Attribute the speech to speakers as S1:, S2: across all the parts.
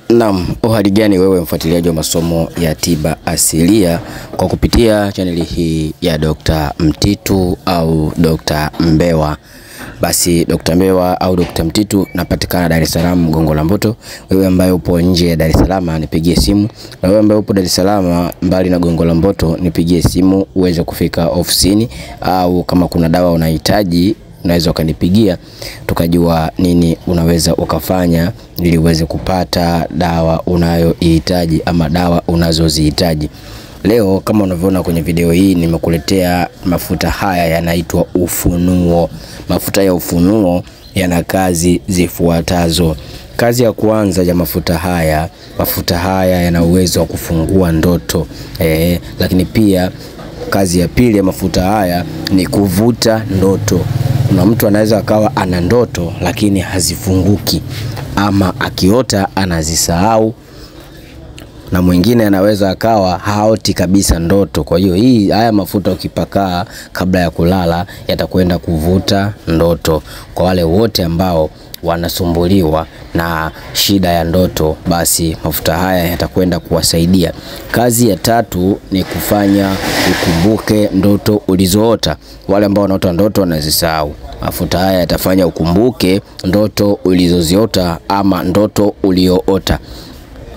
S1: Naam, uhali gani wewe mfuatiliaji wa masomo ya tiba asilia kwa kupitia chaneli hii ya Dr. Mtitu au Dr. Mbewa. Basi Dr. Mbewa au Dr. Mtitu napatikana Dar es Salaam, Gongo la Mboto. Wewe ambaye upo nje ya Dar es Salaam nipigie simu, na wewe ambaye upo Dar es Salaam mbali na Gongo la Mboto nipigie simu uweze kufika ofisini, au kama kuna dawa unahitaji unaweza ukanipigia tukajua nini unaweza ukafanya ili uweze kupata dawa unayoihitaji ama dawa unazozihitaji. Leo kama unavyoona kwenye video hii nimekuletea mafuta haya yanaitwa Ufunuo. Mafuta ya Ufunuo yana kazi zifuatazo. Kazi ya kwanza ya mafuta haya yana uwezo wa kufungua ndoto. Lakini pia kazi ya pili ya mafuta haya ni kuvuta ndoto. Kuna mtu anaweza akawa ana ndoto lakini hazifunguki, ama akiota anazisahau, na mwingine anaweza akawa haoti kabisa ndoto. Kwa hiyo haya mafuta ukipakaa kabla ya kulala yatakwenda kuvuta ndoto. Kwa wale wote ambao wanasumbuliwa na shida ya ndoto, basi mafuta haya yatakwenda kuwasaidia. Kazi ya tatu ni kufanya ukumbuke ndoto ulizoota. Wale ambao wanaota ndoto wanazisahau, mafuta haya yatafanya ukumbuke ndoto ulizoziota ama ndoto ulioota.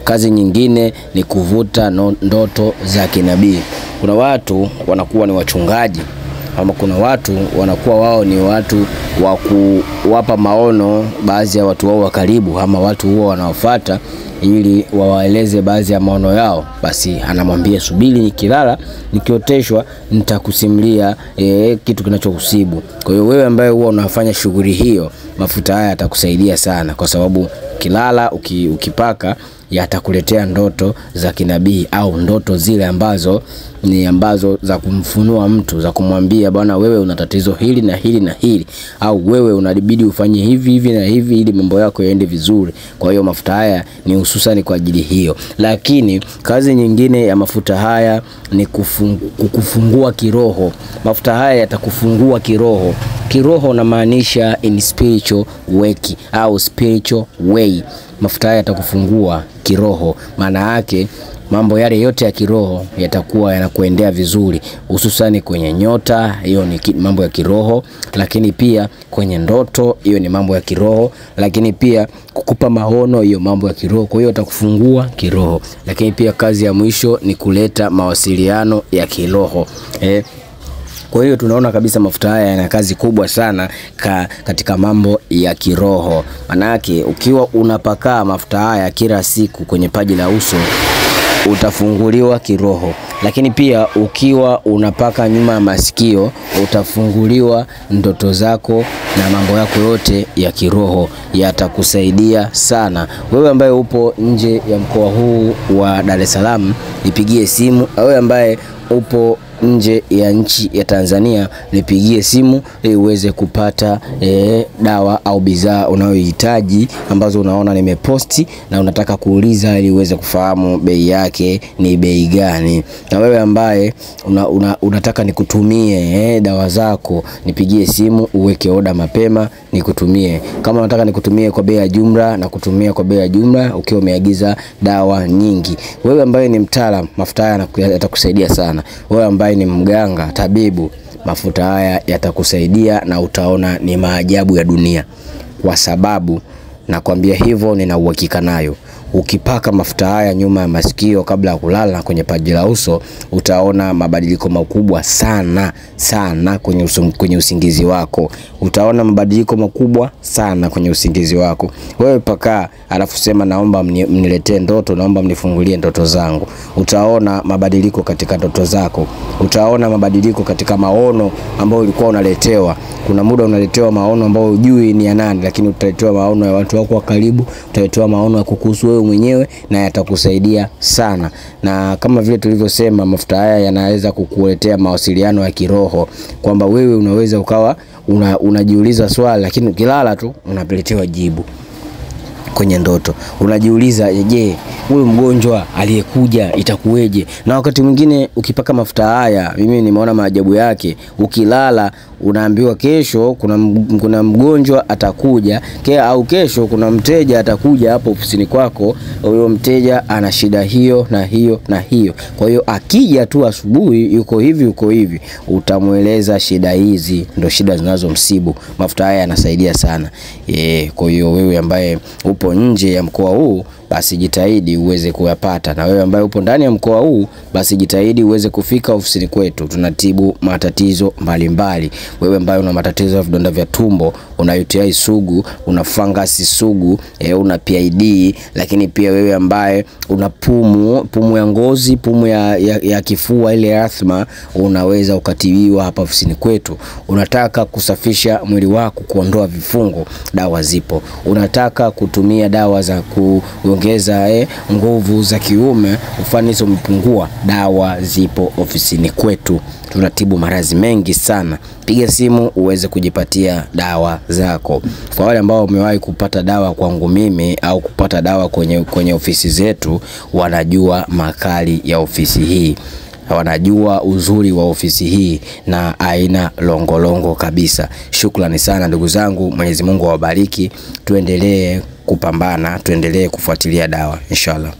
S1: Kazi nyingine ni kuvuta ndoto za kinabii. Kuna watu wanakuwa ni wachungaji, ama kuna watu wanakuwa wao ni watu wa kuwapa maono baadhi ya watu wao wa karibu, ama watu huo wanaofuata ili wawaeleze baadhi ya maono yao. Basi anamwambia subiri, nikilala nikioteshwa nitakusimulia kitu kinachokusibu. Kwa hiyo wewe ambaye huwa unafanya shughuli hiyo, mafuta haya yatakusaidia sana, kwa sababu kilala ukipaka yatakuletea ndoto za kinabii au ndoto zile ambazo ni ambazo za kumfunua mtu, za kumwambia bwana wewe una tatizo hili na hili na hili, au wewe unabidi ufanye hivi hivi na hivi ili mambo yako yaende vizuri. Kwa hiyo mafuta haya ni hususani kwa ajili hiyo. Lakini kazi nyingine ya mafuta haya ni kukufungua kiroho. Mafuta haya yatakufungua kiroho. Kiroho namaanisha in spiritual work au spiritual way. Mafuta haya yatakufungua kiroho, maana yake mambo yale yote ya kiroho yatakuwa yanakuendea vizuri, hususani kwenye nyota, hiyo ni mambo ya kiroho, lakini pia kwenye ndoto, hiyo ni mambo ya kiroho, lakini pia kukupa maono, hiyo mambo ya kiroho. Kwa hiyo atakufungua kiroho. Lakini pia kazi ya mwisho ni kuleta mawasiliano ya kiroho. Kwa hiyo tunaona kabisa mafuta haya yana kazi kubwa sana katika mambo ya kiroho. Manake ukiwa unapakaa mafuta haya kila siku kwenye paji la uso utafunguliwa kiroho. Lakini pia ukiwa unapaka nyuma ya masikio utafunguliwa ndoto zako na mambo yako yote ya kiroho yatakusaidia sana. Wewe ambaye upo nje ya mkoa huu wa Dar es Salaam nipigie simu. Wewe ambaye upo nje ya nchi ya Tanzania nipigie simu ili uweze kupata dawa au bidhaa unayohitaji ambazo unaona nimeposti na unataka kuuliza ili uweze kufahamu bei yake ni bei gani. Na wewe ambaye unataka nikutumie dawa zako nipigie simu uweke oda mapema nikutumie. Kama unataka nikutumie kwa bei ya jumla na kutumia kwa bei ya jumla ukiwa umeagiza dawa nyingi. Wewe ambaye ni mtaalamu, mafuta haya yatakusaidia sana. Wewe ambaye ni mganga, tabibu, mafuta haya yatakusaidia na utaona ni maajabu ya dunia. Kwa sababu nakwambia hivyo, nina uhakika nayo. Ukipaka mafuta haya nyuma ya masikio kabla ya kulala kwenye paji la uso utaona mabadiliko makubwa sana sana kwenye usingizi wako. Utaona mabadiliko makubwa sana kwenye usingizi wako. Wewe paka alafu sema naomba mniletee ndoto, naomba mnifungulie ndoto zangu. Utaona mabadiliko katika ndoto zako. Utaona mabadiliko katika maono ambayo ulikuwa unaletewa. Kuna muda unaletewa maono ambayo hujui ni ya nani, lakini utaletewa maono ya watu wako wa karibu, utaletewa maono ya kukuhusu wewe mwenyewe na yatakusaidia sana. Na kama vile tulivyosema, mafuta haya yanaweza kukuletea mawasiliano ya kiroho, kwamba wewe unaweza ukawa unajiuliza swali lakini ukilala tu unapeletewa jibu kwenye ndoto. Unajiuliza, je, Huyu mgonjwa aliyekuja itakuweje? Na wakati mwingine ukipaka mafuta haya, mimi nimeona maajabu yake. Ukilala unaambiwa kesho kuna mgonjwa atakuja, au kesho kuna mteja atakuja hapo ofisini kwako. Huyo mteja ana shida hiyo na hiyo na hiyo. Kwa hiyo akija tu asubuhi yuko hivi yuko hivi, utamueleza shida hizi ndo shida zinazomsibu. Mafuta haya yanasaidia sana. Kwa hiyo wewe ambaye upo nje ya mkoa huu, basi jitahidi uweze kuyapata, na wewe ambaye upo ndani ya mkoa huu, basi jitahidi uweze kufika ofisini kwetu. Tunatibu matatizo mbalimbali. Wewe ambaye una matatizo ya vidonda vya tumbo, una UTI sugu, una fangasi sugu, una PID, lakini pia wewe ambaye una pumu ya ngozi, pumu ya kifua ile asthma, unaweza ukatibiwa hapa ofisini kwetu. Unataka kusafisha mwili wako, kuondoa vifungo, dawa zipo. Unataka kutumia dawa za kuongeza nguvu za kiume, ufanisi umepungua, dawa zipo ofisini kwetu. Tunatibu maradhi mengi sana. Piga simu uweze kujipatia dawa zako. Kwa wale ambao wamewahi kupata dawa kwangu mimi au kupata dawa kwenye ofisi zetu, wanajua makali ya ofisi hii, wanajua uzuri wa ofisi hii na aina longolongo kabisa. Shukrani sana ndugu zangu, Mwenyezi Mungu awabariki. Tuendelee kupambana, tuendelee kufuatilia dawa inshallah.